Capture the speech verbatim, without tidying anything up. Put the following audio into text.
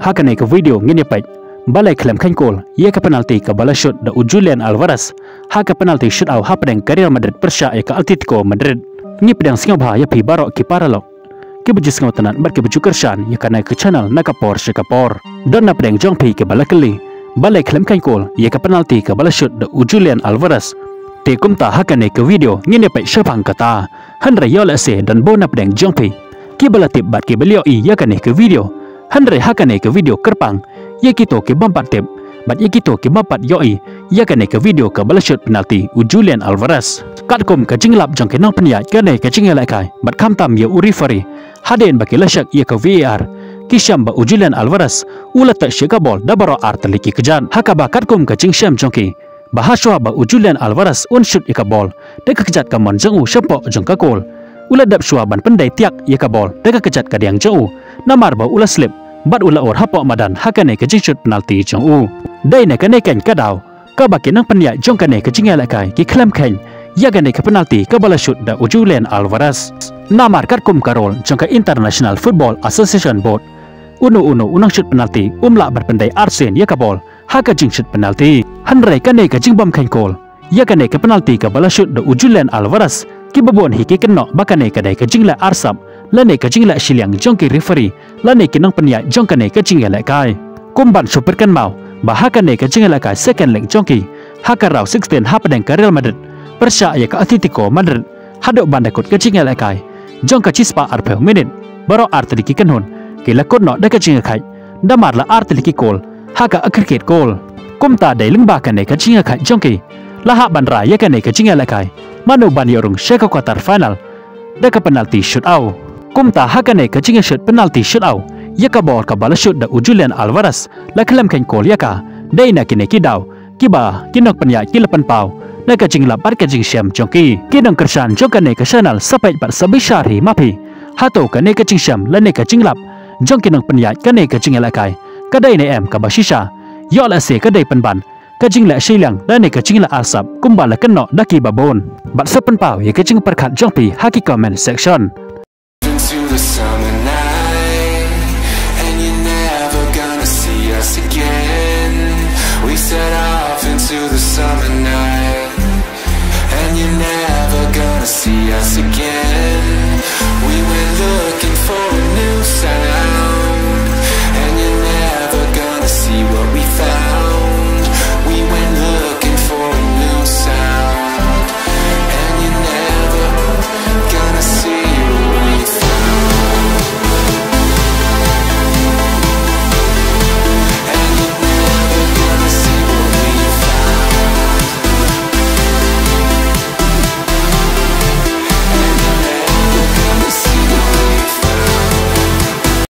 Ha kane ka video ngin ïa peit ba la khlem khein kol ïa ka penalty kaba la shoot da u Julian Alvarez ha ka penalty shootout hapdeng ka Real Madrid pyrshah ïa ka Atletico Madrid. Ngi pdiang sngewbha ïa phi baroh ki paralok kiba ju sngewtynnat bad kiba ju kyrshan ïa kane ka channel na ka por sha ka por. Don napdeng jong phi kiba la kylli ba la khlem khein kol ïa ka penalty kaba la shoot da u Julian Alvarez. Te kumta ha kane ka video ngin ïa peit shaphang kata. Hynrei ïoh lehse don bun napdeng jong phi kiba la tip bad kiba la ïohi ïa kane ka video. Hynrei ha kane ka video kyrpang ïa kito ki bym pat tip bad ïa kito ki bym pat ïohi ïa kane ka video kaba la shoot penalty u Julian Alvarez. Katkum ka jinglap jong ki nongpynïaid kane ka jingïalehkai bad khamtam ïa u referee, hadien ba ki la check ïa ka V A R, ki shem ba u Julian Alvarez u la touch ïa ka bol da baroh artylli ki kjat. Ha kaba katkum ka jingshem jong ki ba ha shuwa ba u Julian Alvarez un shoot ïa ka bol da ka kjat kamon jong u shapoh jong ka kol, u la dep shuwa ban pyndei tiak ïa ka bol da ka kjat kadiang jong u, namar ba u la slip bad u la ur hapoh madan ha kane ka jingshoot penalty jong u. Dei na kane keiñ ka daw kaba ki nongpynïaid jong kane ka jingïalehkai ki khlem khein ïa kane ka penalty kaba la shoot da u Julian Alvarez. Namar katkum ka rule jong ka International Football Association Board, uno uno u nongshoot penalty um lah ban pyndei arsien ïa ka bol ha ka jingshoot penalty. Hynrei kane ka jingbym khein kol ïa kane ka penalty kaba la shoot da u Julian Alvarez, kiba bun hi ki kynnoh ba kane ka dei ka jingleh arsap lane ka jingleh shiliang jong ki referee lane ki nongpynïaid jong kane ka jingïalehkai. Kum ban shu pynkynmaw ba ha kane ka jingïalehkai second leg jong ki ha ka round sixteen hapdeng ka Real Madrid pyrshah ïa ka Atletico Madrid, haduh ban da kut ka jingïalehkai jong ka shispah arphew minit, baroh artylli ki kynhun ki la kut noh da ka jingïakhaid da mar la artylli ki kol ha ka aggregate goal. Kumta dei lyngba kane ka jingïakhaid jong ki la hap ban rai ïa kane ka jingïalehkai mano ban ïoh rung sha ka quarter final da ka penalty shootout. Kumta ha kane ka jingïashoot penalty shootout ïa ka bol kaba la shoot da u Julian Alvarez la khlem khein kol ïa ka. Dei na kine ki daw kiba ki nongpynïaid ki la pynpaw na ka jinglap bad ka jingshem jong ki. Ki nongkyrshan jong kane ka channel sa peit bad sa bishar hi ma phi, hato kane ka jingshem lane ka jinglap jong ki nongpynïaid kane ka jingïalehkai ka dei ne em kaba shisha? Ïoh lehse ka dei pynban ka jingleh shiliang lane ka jingleh arsap kumba la kynnoh da kiba bun. Bad sa pynpaw ïa ka jingpyrkhat jong phi ha ki comment section.